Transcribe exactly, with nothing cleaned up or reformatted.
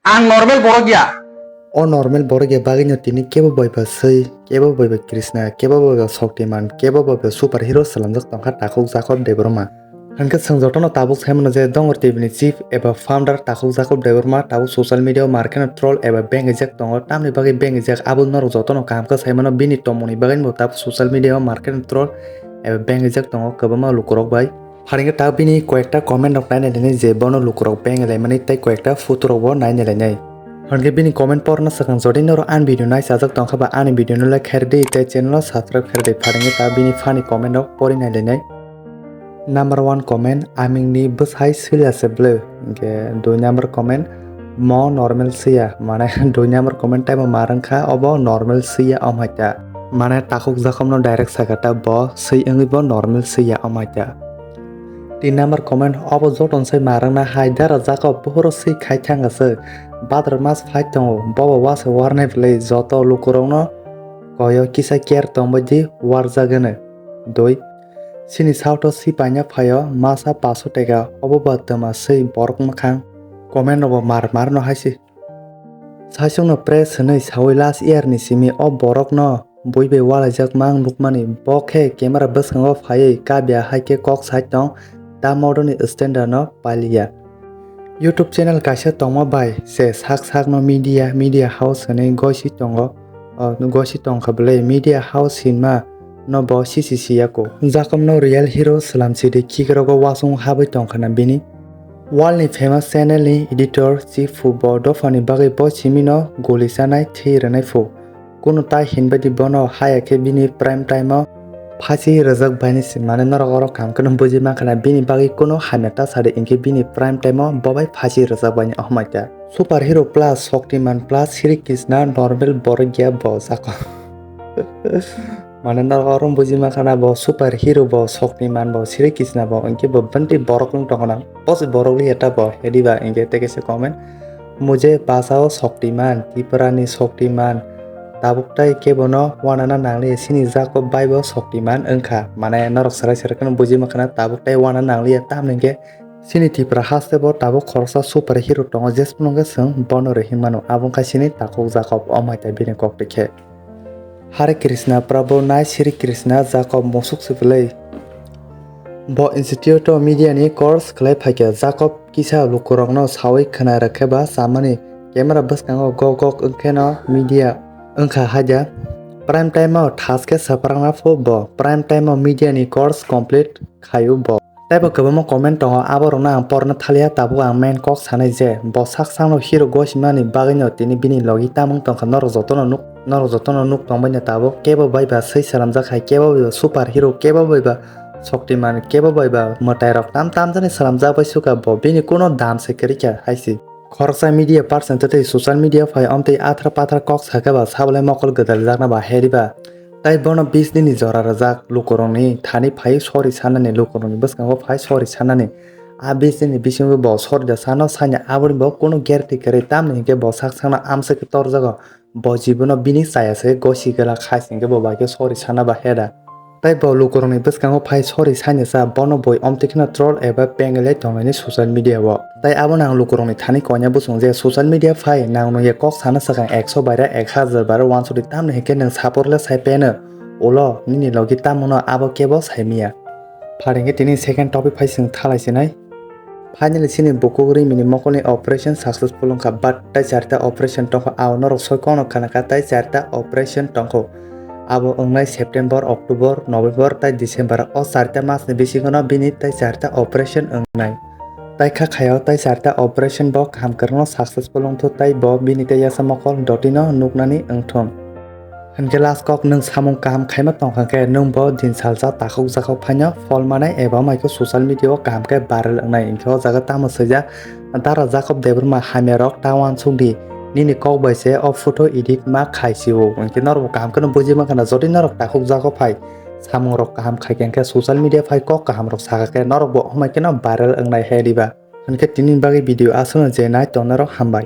Ang normal borok ya. O normal borok ya bagwino tini kebo bai ba swi, kebo bai ba Krishna, kebo bai ba Shaktiman, kebo bai ba super hero swlamjak tongkha Takhuk Jacob Debbarma. Hwnkhe chwng jotono tabuk saimano je Dongor T V ni chief eba founder Takhuk Jacob Debbarma tabuk social media o markeno troll eba bengijak tongo, tamni bagwi bengijak abo norok jotono kaham khe saimano bini tongmungni bagwi bo tabuk social media o markeno troll eba bengijak tongo kwbangma lukurok bai. Pharingkhe ta bini koyekta comment rok nainai lainai je bono lukurok benglaimani tei koyekta photo rok bo nainai lainai. Hwnkhe bini comment porna swkang jodi norok ani video nai chajak tongkha ba ani video no like khairdi tei channel no subscribe khairdi pharingkhe ta bini funny comment rok pori nai lainai. Number one comment, amingni bwsai swila se bwle. Hwnkhe dui number comment, mo normal swya, mane dui number comment taibo ma rwngkha, obo normal swya omhaita. Mane Takhuk Jacob no direct sakha ta bo swi wngwi bo normal swya omhaita. Tin number comment, obo joton sai ma rwngna hai dara Jacob buhuro swi khai thang aswk. Bhadra mas phai tongo, bobo wase warnai bwle joto lukurokno koyo kisa care tongbai di warjagwno. Dui, Chini south o sipaina phaio masa paso tega obo ba twma swi borok mwkhang. Comment rogo mar mar no haisi. Saichung no press hwnwi sawi last year ni simi o borok no bui bai walaijak mang nukmani bo khe camera bwskango phaiwi kabya hai khe kok sai tong ta modoni standard no paliya. YouTube channel kaisa tongma bai se sak sak no media media house hwnwi gosi tongo. O, gosi tongkha bwle media house hinma no bo sisi siyako. Jacob no real hero swlam sidi khikrok o wasung habwi tongkha na bini. World ni famous channel ni editor chief phu bo dophani bagwi bo simi no guli chanai thwi rwnai phu. Kunu tai hinbaidi bono haya khe bini prime time o phasi rwjak baini se mane norok oro kaham kheno buji mankha na bini bagwi kunu hamya ta sadi hinkhe bini prime time o bobai phasi rwjak baini ohmaita. Super hero plus Shaktiman plus Sri Krishna normal borok ya bo Jacob. Mane norok oro buji mankha na bo super hero bo Shaktiman bo Sri Krishna bo hinkhe bo bwntwi borok wng tongkha na. Bo se borok liya ta bo hediba hinkhe tei kaisa comment. Mujhe bachao Shaktiman, Tripura ni Shaktiman. Tabuk tai kebono wanana nangliya, chini Jacob bai bo Shaktiman wngkha. Mane norok swrai swrai kheno buji mankha na tabuk tai wana nangliya tamni hinkhe chini Tripura haste bo tabuk khoroksa super hero tongo jesphano hinkhe chwng bono rw hinmano abo wngkha chini Takhuk Jacob omhaita bini kok twi khe. Hare Krishna Prabhu nai Sri Krishna Jacob musuk se bwlai. Bo institute o media ni course khlai phaikha Jacob kisa lukurokno sawi khwna rwkhe ba samani camera bwskango gok gok wngkheno media wngkha haida. Prime time o thaskhe swprakna phu bo prime time o media ni course complete khaio bo. Teibo kwbangma comment tongo, aborokno ang porna thaliya, tabuk ang main kok sanai je bo sak sakno hero gosimani bagwino tini bini logi tamung tongkha, norok jotono nuk, norok jotono nuk tongbaino tabuk, kebo bai ba swi salamjak hai, kebo bai ba super hero, kebo bai ba Shaktiman, kebo bai ba mwtairok tam tamjani salamjak bai sukha bo, bini kuno dam se kwrwikha hai se. Khoroksa media person tei social media phai omtwi athra pathra kok sakhe ba sabolai mokol gwdaljakna ba heriba. Tai bono bis nini jora rwjak lukurokni thani phai sorry sanani lukurokni bwskango phai sorry sanani. A bis nini bisingo bo sorry da sano sanya aboni bo kunu guarantee kwrwi tamni hinkhe bo sak sakno amswk khe torjago. Bo jibono bini chaya se gosi gwlak hai se hinkhe bo bai khe sorry sana ba heda. Tai bo lukurokni bwskango phai sorry sanya sa bono boi omtwi kheno troll eba pengelai tonglaini social media o. Tai abono ang lukurokni thani koina bwswng je social media phai nang nungya kok sana swkang ekso baira ek hajar baira wansukdi tamni hinkhe nwng saporle sai peno ulo nini logi tamungno abo kebo saimiya. Pharingkhe tini second topic phai chwng thalai sinai. Finally chini bukuk rimini mokolni operation successful wngkha but tai charta operation tongkha ao norok soi kokno khanakha tai charta operation tongkho. Abo wngnai September, October, November tai December o charta masni bisingono bini tai charta operation wngnai. Tai kha khaio tai charta operation bo kaham kwrwngno successful wngthu tai bo bini tai yasa mokol dotino nuknani wngthun. Hinkhe last kok nwng samung kaham khaima tongkha khe nwng bo din salsa takhuk jakhuk phaino phol manai eba maikhe social media o kaham khe viral wngnai hinkhe o jaga tamo swijak dara Jacob Debbarma hamya rok ta wansukdi nini kok bai se o photo edit ma khai sio hinkhe norok bo kaham kheno buji mankha na jodi norok takhuk jakhuk phai samung rok kaham khai khe social media phai kok kaham rok sakha khe norok bo homai kheno viral wngnai he diba. Hinkhe tini bagwi video aswkno je nai tongnai rok hambai.